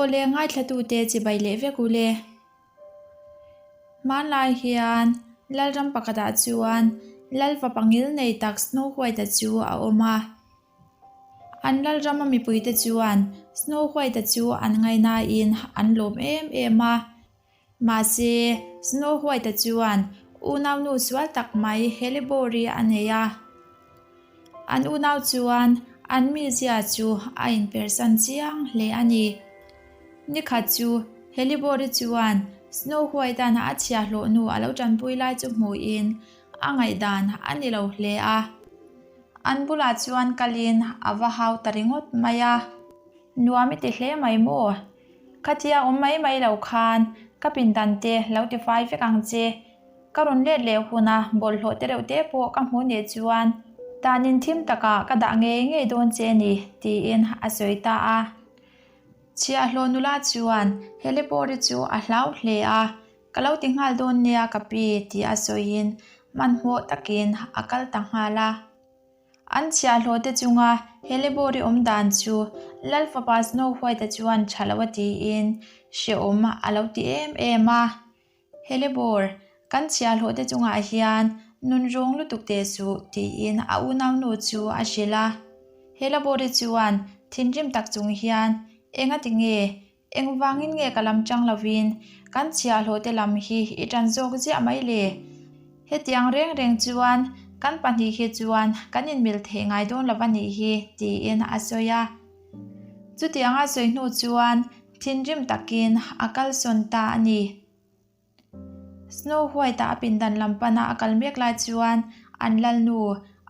Awle ngaithlatute chibai leh vek u le. Hmanlai hian Lalram pakhatah chuan Lalfapa ngil nei tak Snow White-a chu a awm a. An Lalrama mipuite chuan Snow White-a chu an ngainain an lawm em em a. Mahse, Snow White-a chuan unaunu sual tak mai Helebori a nei a. An unau chuan an mizia chu a inpersan chiang hle a ni. Nikhat chu Helebori chuan Snow White-a'n a chhiahhlawh nu a lo tanpui lai chu hmuhin a ngaihdan a ni lo hle a. An bulah chuan kalin a va hau ta ringawt mai a. Nuam i ti hle mai maw? Khatia awm mai mai lo khan ka pindan te lo tifai vek ang che. Ka rawn let leh huna bawlhhlawh te reuh te pawh ka hmu nih chuan tanin thim takah ka dah ngei ngei dawn che ni, tiin a sawi ta a. Chhiahhlawh nula chuan Helipori chu a hlau hle a, Ka lo ti nghal dawn nia ka pi, tia sawiin hmanhmawh takin a kal ta nghal a. An chhiahhlawhte chunga Helebori awm dan chu Lal fapa Snow White-a chuan tha lo a tiin hrehawm a lo ti em em a. Helebor, kan chhiahhlawhte chungah hian nun rawng lutuk teh suh tiin a unaunu chu a hrilh a. Helebori chuan thinrim tak chung hian, Engati nge Engvangin nge ka lam chang lovin kan chhiahhlawhte lam hi i tan zawk ziah mai le? Hetiang reng reng chuan kan pahnih hi chuan kan inmil theih ngai dawn lo a nih hi, tiin a sawi a. Chutianga sawi hnu chuan thinrim takin a kalsawn ta a ni. Snow White-a a pindan lam pana a kal mek lai chuan an lalnu,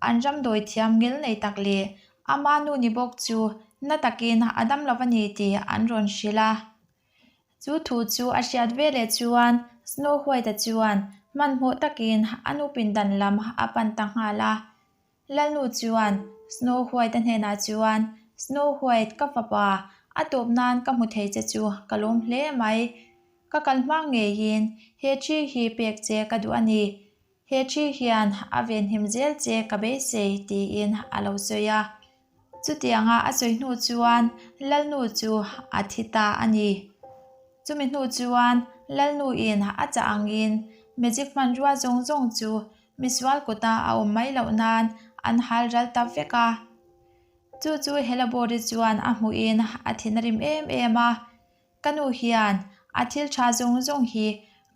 an ram dawi thiam ngil nei tak leh ama nu ni bawk chu na takin a dam lo a ni tih an rawn hrilh a. Chu thu chu a hriat veleh chuan Snow White-a chuan hmanhmawh takin a nu pindan lam a pan ta nghal a. Lalnu chuan Snow White-a hnenah chuan, Snow White, ka fapa, a tawp nan ka hmu thei che chu ka lawm hle mai. Ka kal hma ngeiin he thi hi pek che ka duh a ni. He thi hian a venhim zel che ka beisei, tiin a lo sawi a. Chutianga a sawi hnu chuan Lalnu chu a thi ta a ni. Chumi hnu chuan Lalnuin a chah angin magic hmanrua zawng zawng chu misual kuta a awm mai loh nan an hal ral ta vek a. Chu chu Helabori chuan a hmuhin a thin a rim em em a. Ka nu hian a thil tha zawng zawng hi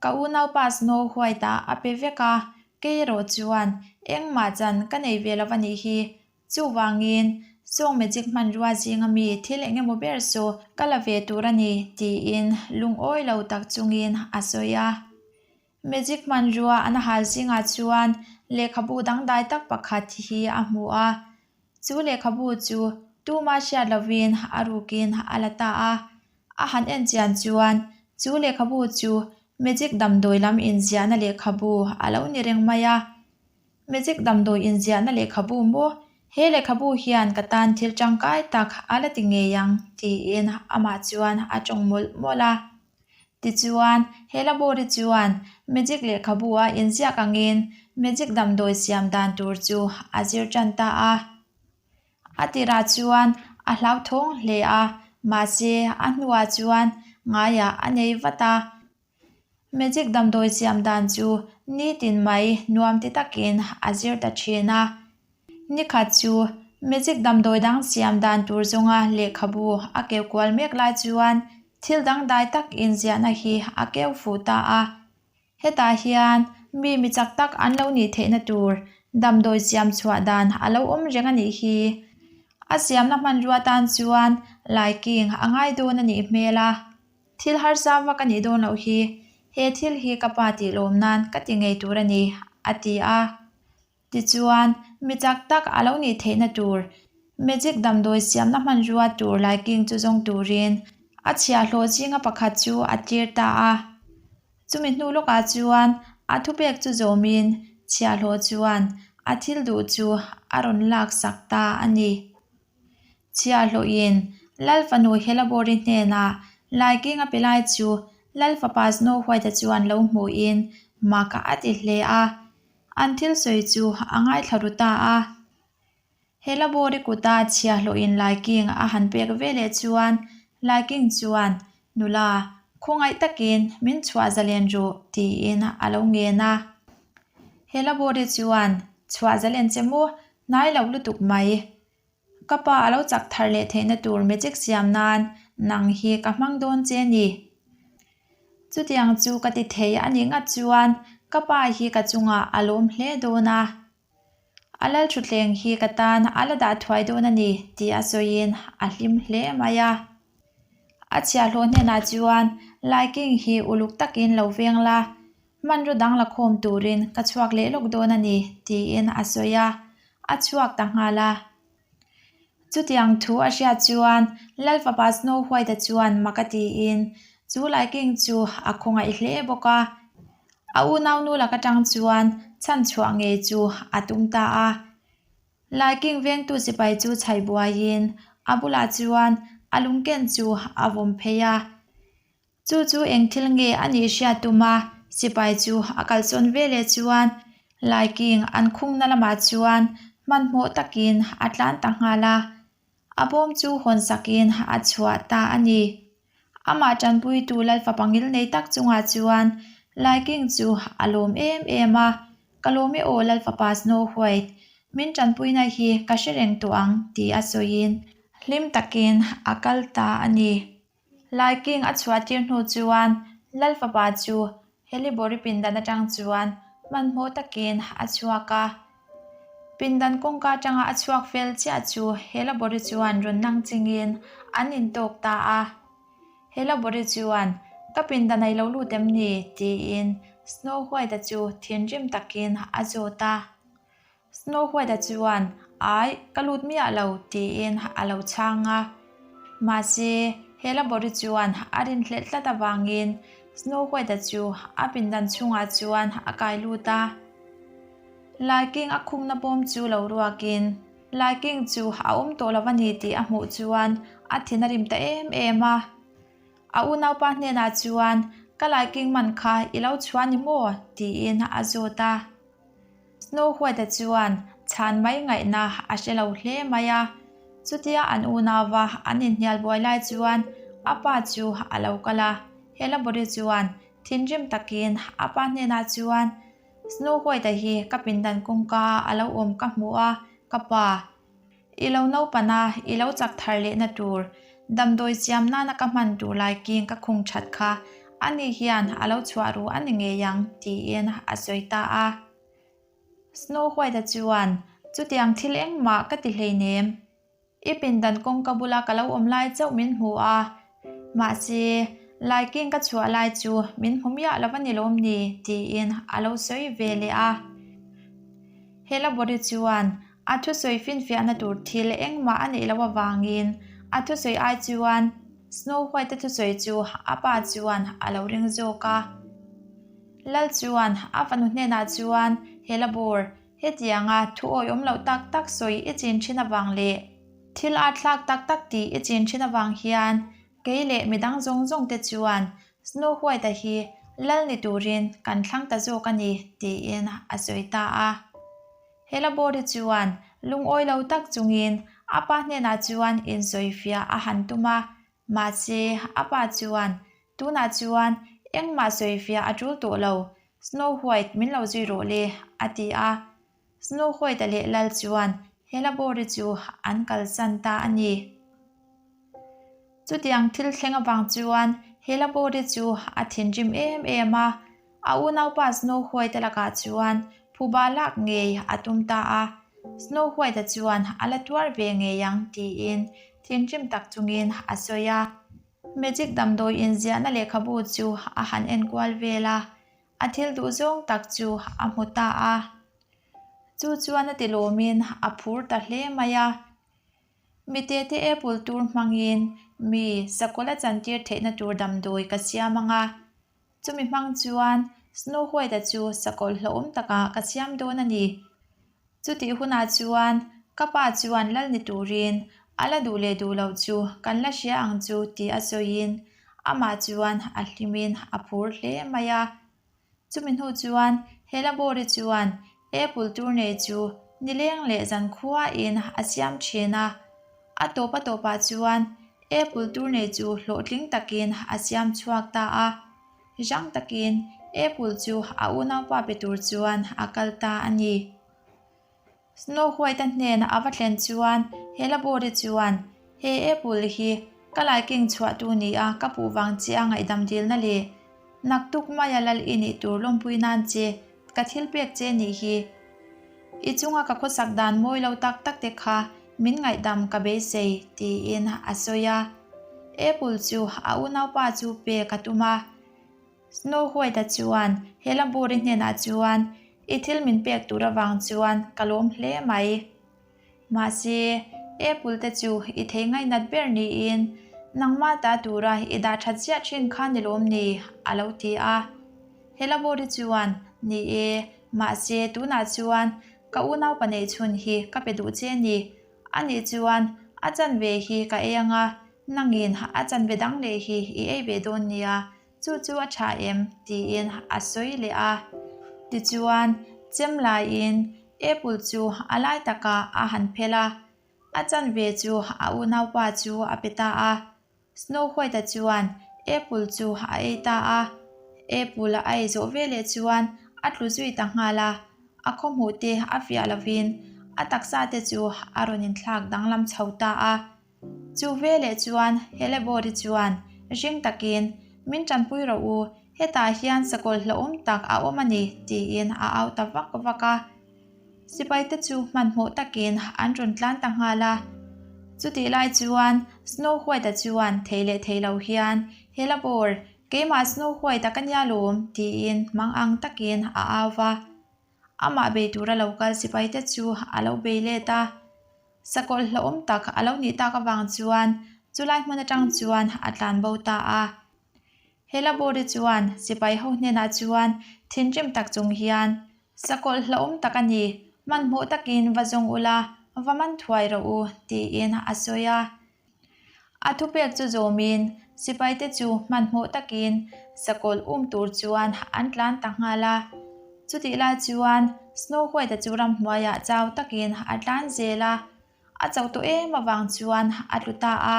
ka unaupa Snow White-ah a pe vek a, kei erawh chuan engmah chan ka nei ve lo a nih hi. Chuvangin, sawng magic hmanrua zinga mi thil eng emaw ber chu ka la ve tur a ni, tiin lungawi lo tak chungin a sawi a. Magic hmanrua an hal zingah chuan lehkhabu dangdai tak pakhat hi a hmu a. Chu lehkhabu chu tuma hriat lovin a rukin a la ta a. A han en chian chuan chu lehkhabu chu magic damdawi lam inziahna lehkhabu a lo ni reng mai a. Magic damdawi inziahna lehkhabu maw? He lehkhabu hian ka tan thil tangkai tak a la ti ngei ang, tiin amah chuan a tawng mawlh mawlh a. Tichuan, he labori chuan magic lehkhabu a inziak angin magic damdawi siam dan tur chu a zir tan ta a. A tirah chuan a hlauthawng hle a, mahse a hnuah chuan ngaiah a nei vat a. Magic damdawi siam dan chu nitin mai nuam ti takin a zir ta thin a. Nikhat chu magic damdawi dang siam dan tur zawnga lehkhabu a keu kual mek lai chuan thil dangdai tak inziahna hi a keu fuh ta a. Hetah hian mi mi chak tak an lo nih theihna tur damdawi siam chhuah dan a lo awm reng a nih hi. A siamna hmanrua tan chuan laiking a ngai dawn a nih hmel a. Thil harsa vak a nih dawn loh hi, he thil hi ka pa tih lawm nan ka ti ngei tur a ni, a ti a. Tichuan, mi chak tak a lo nih theihna tur, magic damdawi siamna hmanrua tur laiking chu zawng turin a chhiahhlawh zinga pakhat chu a tir ta a. Chumi hnu lawkah chuan a thupek chu zawmin chhiahhlawh chuan a thil duh chu a rawn laksak ta a ni. Chhiahhlawhin Lal fanu Helabori hnenah Laiking a pe lai chu Lal fapa Snow White-a chuan lo hmuhin mak a ti hle a. An thil sawi chu a ngaithla ru ta a. Helabori kuta chhiahhlawhin Laiking a han pek veleh chuan Laiking chuan. Nula, khawngaih takin min chhuah zalen rawh, tiin a lo ngen a. Helabori chuan, Chhuah zalen che maw? Hnai lo lutuk mai. Ka pa a lo chak thar leh theihna tur magic siam nan nang hi ka hmang dawn che ni. Chutiang chu ka ti thei a nih ngat chuan ka pa hi ka chungah a lawm hle dawn a. A lal thutthleng hi ka tan a la dah thuai dawn a ni tih a sawiin a hlim hle mai a. A chhiahhlawh hnenah chuan Laiking hi uluk takin lo veng la, Hmanraw dang la khawm turin ka chhuak leh lawk dawn a ni, tiin a sawi a, a chhuak ta nghal a. Chutiang thu a hriat chuan Lal fapa Snow White-a chuan mak a tiin chu Laiking chu a khawngaih hle bawk a. A unaunu lak atang chuan chhanchhuah ngei chu a tum ta a. Laiking vengtu sipai chu chhaih buaiin a bulah chuan a lungken chu a vawm phei a. Chu chu eng thil nge a nih hriat tum a, sipai chu a kalsawn ve leh chuan Laiking an khungna lamah chuan hmanhmawh takin a tlan ta nghal a, a bawm chu hawn sakin a chhuah ta a ni. Amah tanpuitu Lalfapa ngilnei tak chungah chuan Laiking chu a lawm em em a, Ka lawm e aw Lalfapa Snow White, min tanpuina hi ka hre reng tawh ang tih a sawiin hlim takin a kal ta a ni. Laiking a chhuah tir hnu chuan Lal fapa chu Helibori pindan atang chuan hmanhmawh takin a chhuak a. Pindan kawngka atanga a chhuak fel chiah chu Helabori chuan rawn nang chingin an intawk ta a. Helabori chuan, Ka pindan a i lo lut em ni? tiin Snow White-a chu thinrim takin a zawt a. Snow White-a chuan, Ai, ka lut miah lo, tiin a lo chhang a. Mahse, he labori chuan a rinhlelh tlat avangin Snow White-a chu a pindan chhungah chuan a kai lut a. Laiking a khumna bawm chu lo ruakin, Laiking chu a awm tawh lo a ni tih a hmuh chuan a thin a rim ta em em a. A unaupa hnenah chuan, Ka laiking man kha i lo chhuah ni maw? tiin a zawt a. Snow White-a chuan chhan mai ngaihna a hre lo hle mai a. Chutia an unauva an inhnial buai lai chuan a pa chu a lo kal a. Helabori chuan thinrim takin a pa hnenah chuan, Snow White-a hi ka pindan kawngka a lo awm ka hmu a, ka pa. I lo naupan a, i lo chak thar lehna tur, damdawi siam nana ka hman tur lai king ka khung that kha ani hian a lo chhuah ru a ni ngei ang, tiin a sawi ta a. Snow White-a chuan, Chutiang thil engmah ka ti hleinem. I pindan kawngka bula ka lo awm lai chauh min hmu a, mahse, lai king ka chhuah lai chu min hmu miah lo a ni lawm ni, tiin a lo sawi ve leh a. Helabori chuan, A thusawi finfiahna tur thil engmah a neih loh avangin a thusawi ai chuan Snow White-a thusawi chu a pa chuan a lo ring zawk a. Lal chuan a fanu hnenah chuan, Helabor, hetianga thu awihawm loh tak tak sawi i chin thin avang leh thil a thlak tak tak tih i chin thin avang hian kei leh midang zawng zawng te chuan Snow White-a hi lal ni turin kan thlang ta zawk a ni, tiin a sawi ta a. Helabori chuan lungawi lo tak chungin a pa hnenah chuan insawifiah a han tum a, mahse a pa chuan, Tunah chuan engmah sawifiah a tul tawh lo, Snow White min lo zui rawh le, a ti a. Snow White-a leh Lal chuan Helabori chu an kalsan ta a ni. Chutiang thil thleng avang chuan Helabori chu a thinrim em em a. A unaupa Snow White-a lakah chuan phuba lak ngei a tum ta a, Snow White-a chuan a la tuar ve ngei ang tiin thinrim tak chungin a sawi a. Magic damdawi inziahna lehkhabu chu a han enkual vel a, a thil duh zawng tak chu a hmu ta a. Chu chuan a ti lawmin a phur ta hle mai a. Mitete apple tur hmangin mi sakawlh a chantir theihna tur damdawi ka siam ang a. Chumi hmang chuan Snow White-a chu sakawlh hlauhawm takah ka siam dawn a ni. Chutih hunah chuan ka pa chuan lal ni turin a la duh leh duh loh chu kan la hria ang chu tih a sawiin amah chuan a hlimin a phur hle mai a. Chumi hnu chuan Helabori chuan apple tur nei chu nileng leh zankhuain a siam thin a. A tawp a tawpah chuan. Apple tur nei chu hlawhtling takin a siam chhuak ta a. Rang takin Apple chu a unaupa pe tur chuan a kal ta a ni. Snow White-a hnena a va thlen chuan he labori chuan, He apple hi ka laiking chhuah tu nia ka puh vang che a ngaihdam dilna leh naktuk maia lal i nih tur lawmpui nan che ka thil pek che nih hi. I chunga ka khawsak dan mawi lo tak tak te kha min ngaihdam ka beisei, tiin a sawi a. Apple chu a unaupa chu pek a tum a. Snow White-a chuan he Labori hnenah chuan, I thil min pek tur avang chuan ka lawm hle mai. Mahse, apple te chu i thei ngaihnat ber niin nangmah ta tura i dah that ziah thin kha ni lawm ni? a lo ti a. He Labori chuan, Ni e, mahse tunah chuan ka unaupa neihchhun hi ka pe duh che ni. Anih chuan a chanve hi ka ei anga, Nangin a chanve dang leh hi i ei ve dawn nia, chu chu a tha em? tiin a sawi leh a. Tichuan, chem laiin apple chu a lai takah a han phel a, a chanve chu a unaupa chu a pe ta a. Snow White-a chuan apple chu a ei ta a, apple a ei zawh veleh chuan a tlu zui ta nghal a, a khawhmuh te a fiah lovin a taksa te chu a rawn inthlak danglam chho ta a. Chu veleh chuan Helebori chuan ring takin, Min tanpui rawh u, hetah hian sakawlh hlauhawm tak a awm a ni, tiin a au ta vak vak a. Sipaite chu hmanhmawh takin an rawn tlan ta nghal a. Chutih lai chuan Snow White-a chuan thei leh thei lo hian, Helebor, keimah Snow White-a ka nia lawm, tiin hmang ang takin a au va. Amah bei tura lo kal sipaite chu a lo bei let a. Sakawlh hlauhawm tak a lo nih tak avang chuan chulai hmun atang chuan a tlan bo ta a. He labori chuan sipai ho hnenah chuan thinrim tak chung hian, Sakawlh hlauhawm tak a ni, hmanhmawh takin va zawng ula, va man thuai rawh u, tiin a sawi a. A thupek chu zawmin sipaite chu hmanhmawh takin sakawlh um tur chuan an tlan ta nghal a. Chutih lai chuan Snow White-a chu ramhnuaiah chau takin a tlan zel a, a chauh tawh em avang chuan a tlu ta a.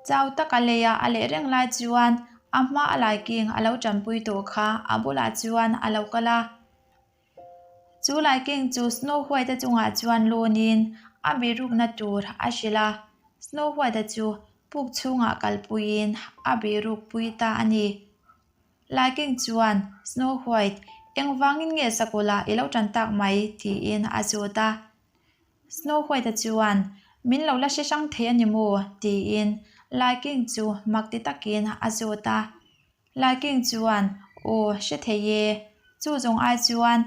Chau taka leia a leh reng lai chuan a hma a laiking a lo tanpui tawh kha a bulah chuan a lo kal a. Chu laiking chu Snow White-a chungah chuan lawnin a bihrukna tur a hrilh a, Snow White-a chu puk chhungah kalpuiin a bihrukpui ta a ni. Laiking chuan, Snow White, engvangin nge sakawlh-ah i lo tan tak mai? tiin a zawt a. Snow White-a chuan, Min lo la hre hrang thei a ni maw? tiin Laiking chu mak ti takin a zawt a. Laiking chuan, Aw, hre thei e. Chu zawng ai chuan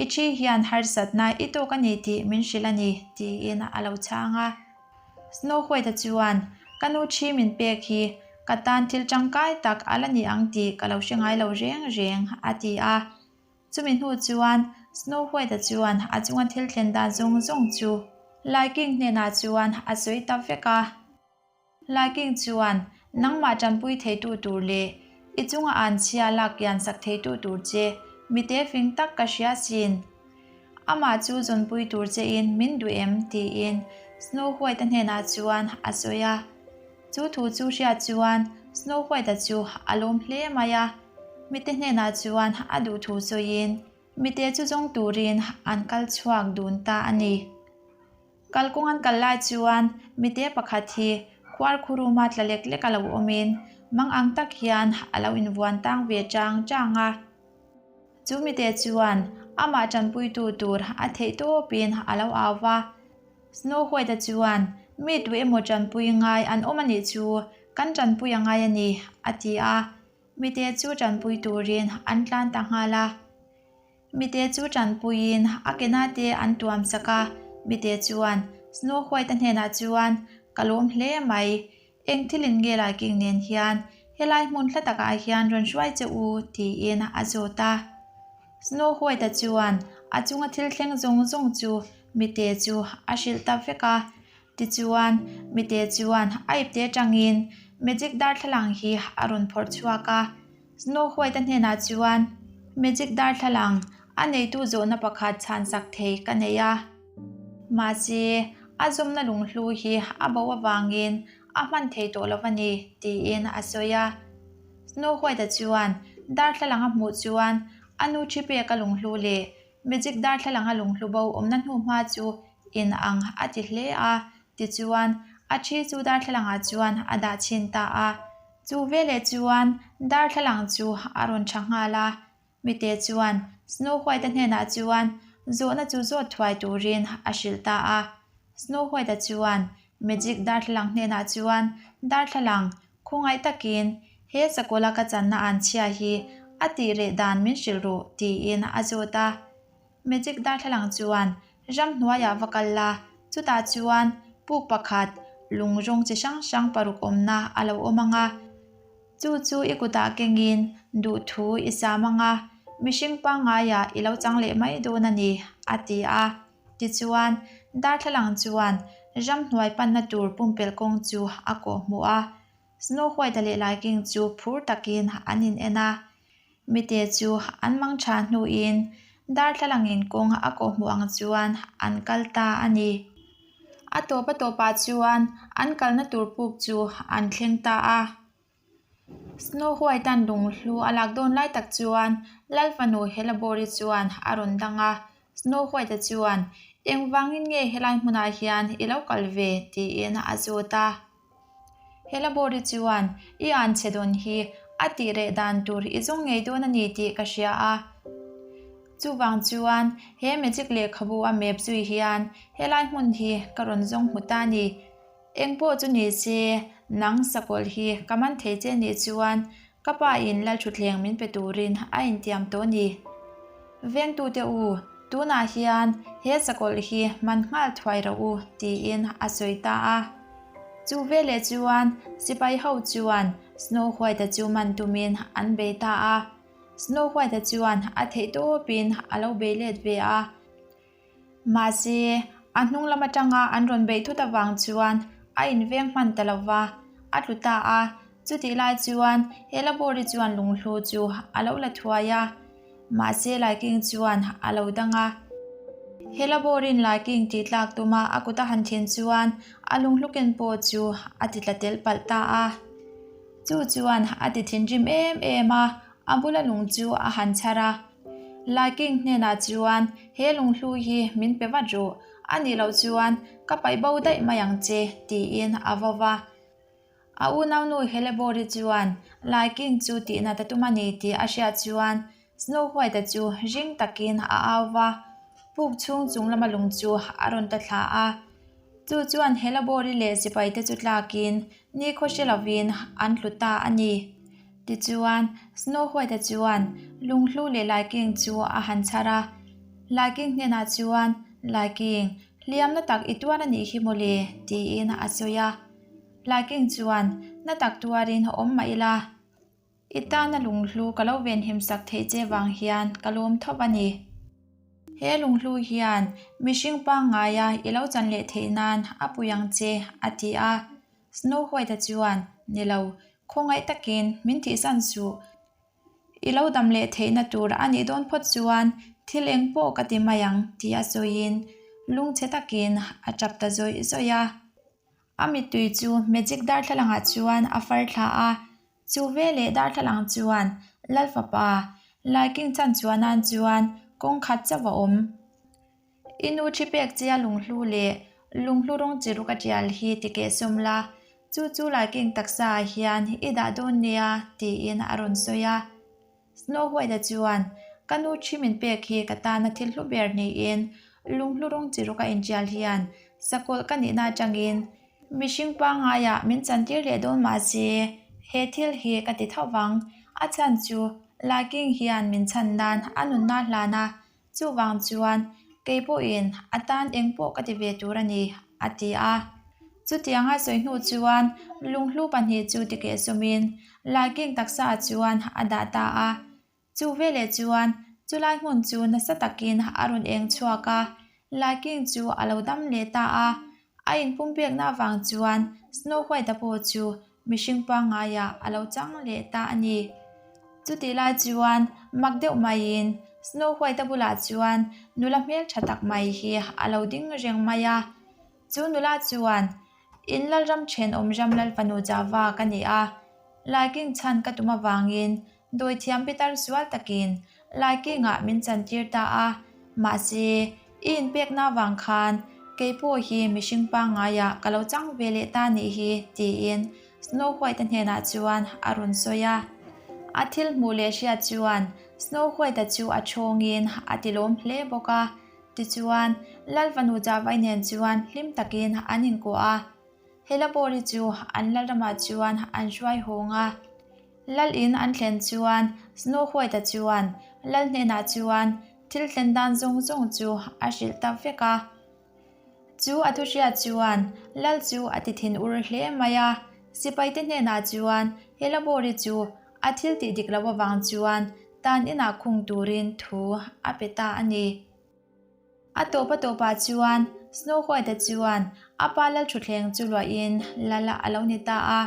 i thi hian harsatna i tawk a ni tih min hrilh a ni, tiin a lo chhang a. Snow White-a chuan, Ka nu thi min pek hi ka tan thil tangkai tak a la ni ang tih ka lo hre ngai lo reng reng, a ti a. Chumi hnu chuan Snow White-a chuan a chunga thil thlen dan zawng zawng chu Laiking hnenah chuan a sawi ta vek a. Laiking chuan, Nangmah tanpui theitu tur leh i chunga an chhia lak kian sak theitu tur che mite fing tak ka hria sin. Amah chu zawnpui tur chein min duh em? tiin Snow White-a hnenah chuan a sawi a. Chu thu chu hriat chuan Snow White-a chu a lawm hle mai a. Mite hnenah chuan a duh thu sawiin mite chu zawng turin an kal chhuak dun ta a ni. Kalkawng an kal lai chuan mite pakhat hi khuar khuruma tla lek lek a lo awmin mang ang tak hian a lo invuan tang ve chang chang a. Chu mite chuan amah tanpuitu tur a theih tawpin a lo au va. Snow White-a chuan mi tu emaw tanpui ngai an awm a nih chu kan tanpui a ngai a ni, a ti a. Mite chu tanpui turin an tlan ta nghal a. Mite chu tanpuiin a kena te an tuam sak a, mite chuan Snow White-a hnenah chuan, Ka lawm hle mai, eng thilin nge laiking nen hian helai hmun hla takah hian rawn hruai che u? tiin a zawt a. Snow White-a chuan a chunga thil thleng zawng zawng chu mite chu a hrilh ta vek a. Tichuan, mite chuan a ipte atangin magic darthlalang hi a rawn phawrh chhuak a. Snow White-a hnenah chuan magic darthlalang a neitu zawhna pakhat chhansak thei ka nei a. Mahse, a zawmna lunghlu hi a bo avangin A hman thei tawh lo a ni, tiin a sawi a. Snow White-a chuan darthlalang a hmuh chuan a nu thi pek a lunghlu leh magic darthlalang a lunghlu bo awmna hnuhma chu in ang a ti hle a, tichuan a thi chu darthlalangah chuan a dah chhin ta a. Chu veleh chuan darthlalang chu a rawn tha nghal a, Mite chuan Snow White-a hnenah chuan zawhna chu zawt thuai turin a hrilh ta a. Snow White-a chuan Magic darthlalang hnenah chuan, Darthlalang, khawngaih takin he sakawla ka channa an chhia hi a tih reh dan min hrilh rawh, tiin a zawt a. Magic darthlalang chuan ramhnuaiah va kal la, chutah chuan puk pakhat lung rawng chi hrang hrang paruk awmna a lo awm ang a. Chu chu i kutah kengin duhthu i sam ang a, mihring pangngaiah i lo chang leh mai dawn a ni, a ti a. Tichuan, darthlalang chuan ramhnuai panna tur pumpelh kawng chu a kawh hmuh a. Snow White-a leh Lai King chu phur takin an in en a. Mite chu an mang tha hnuin darthlalangin kawng a kawh hmuh ang chuan an kal ta a ni. A tawp a tawpah chuan an kalna tur puk chu an thleng ta a. Snow White-a'n lunghlu a lak dawn lai tak chuan Lal fanu Helabori chuan a rawn dang a. Snow White-a chuan, Engvangin nge helai hmunah hian i lo kal ve? tiin a zawt a. Helabori chuan, I an chhe dawn hi, a tih reh dan tur i zawng ngei dawn a ni tih ka hria a. Chuvang chuan he magic lehkhabu a map zui hian helai hmun hi ka rawn zawng hmu ta a ni. Eng pawh chu ni se, nang sakawlh hi ka man thei che nih chuan ka pa in Lalthutthleng min pe turin a intiam tawh a ni. Vengtute u, tunah hian he sakawlh hi man nghal thuai rawh u, tiin a sawi ta a. Chu veleh chuan sipai ho chuan Snow White-a chu man tumin an bei ta a. Snow White-a chuan a theih tawpin a lo bei let ve a. Mahse, a hnung lam atanga an rawn beih thut avang chuan a inveng hman ta lo va, a tlu ta a. Chutih lai chuan he Labori chuan lunghlu chu a lo la thuai a, mahse Laiking chuan a lo dang a. He Laborin Laiking tih tlak tuma a kut a han thin chuan a lunghlu ken pawh chu a ti tla tel palh ta a. Chu chuan a ti thinrim em em a, a bula lung chu a han chhar a. Laiking hnenah chuan he lunghlu hi min pe vat rawh, a nih loh chuan ka paih bo daih mai ang che, tiin a vo va. A unaunu Helebori chuan Laiking chu tihna ta tum a ni tih a hriat chuan Snow White-a chu ring takin a au va, puk chhung chung lama lung chu a rawn ta thla a. Chu chuan Helebori leh sipaite chu tlakin nikhaw hre lovin an hlu ta a ni. Tichuan, Snow White-a chuan lunghlu leh Laiking chu a han chhar a. Laiking hnenah chuan, Laiking, hliamna tak i tuar a nih hi mawle, tiin a sawi a. Laiking chuan, Na tak tuarin awm mah ila, i tana lunghlu ka lo venhim sak theih che vang hian ka lawm thawp a ni. He lunghlu hian mihring pangngaia i lo chan leh theih nan a pui ang che, a ti a. Snow White-a chuan, Ni lo, khawngaih takin min thihsan suh. I lo dam leh theihna tur a nih dawn phawt chuan thil eng pawh ka ti mai ang, tia sawiin lungchhe takin a tap ta zawih zawih a. A mittui chu magic darthlalangah chuan a far thla a, chu veleh darthlalang chuan Lal fapa Laiking chan chuan nan chuan kawng khat chauh a awm. I nu thi pek chia lunghlu leh lunghlu rawng chi ruk a tial hi ti keh sawm la, chu chu Laiking taksa ah hian i dah dawn nia tiin a rawn sawi a. Snow White-a chuan, Ka nu thi min pek hi ka tana thil hlu ber niin lunghlu rawng chi ruk a intial hian sakawlh ka nihna atangin mihring pangaiah min chantir leh dawn mah se he thil hi ka ti tho vang. A chhan chu Laiking hian min chhan nan a nunna hlan a, Chuvang chuan kei pawhin a tan eng pawh ka ti ve tur a ni, a ti a. Chutianga sawi hnu chuan lunghlu pahnih chu tikeh sumin Laiking taksaah chuan a dah ta a. Chu veleh chuan chulai hmun chu nasa takin a rawn eng chhuak a, Laiking chu a lo dam leh ta a. A inpumpekna avang chuan Snow White-a pawh chu mihring pangngaiah a lo chang leh ta a ni. Chutih lai chuan mak deuh maiin Snow White-a bulah chuan nula hmeltha tak mai hi a lo ding reng mai a. Chu nula chuan. In lalram thenawm ram lalfanu Java ka ni a, Laiking chhan ka tum avangin dawithiam pitar sual takin Laikingah min chantir ta a, mahse, i inpekna avang khan kei pawh hi mihring pangngaiah ka lo chang ve leh ta nih hi, tiin Snow White-a hnenah chuan a rawn sawi a. A thil hmuh leh hriat chuan Snow White-a chu a thawngin a tilawm hle bawk a. Tichuan, Lalfanu Chavai nen chuan hlim takin an inkuah a. Helabori chu an lalramah chuan an hruai hawng a. Lal in an thlen chuan Snow White-a chuan lal hnenah chuan thil thlen dan zawng zawng chu a hrilh ta vek a. Chu a thuhriat chuan lal chu a ti thin ur hle mai a. Sipaite hnenah chuan Helabori chu a thil tih dik loh avang chuan tan inah khung turin thu a pe ta a ni. A tawp a tawpah chuan Snow White-a chuan a pa lal thutthleng chu luahin lal a lo ni ta a.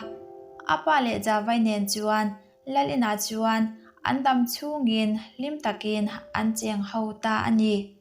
A pa leh Javai nen chuan lal inah chuan an dam chhungin hlim takin an cheng ho ta a ni.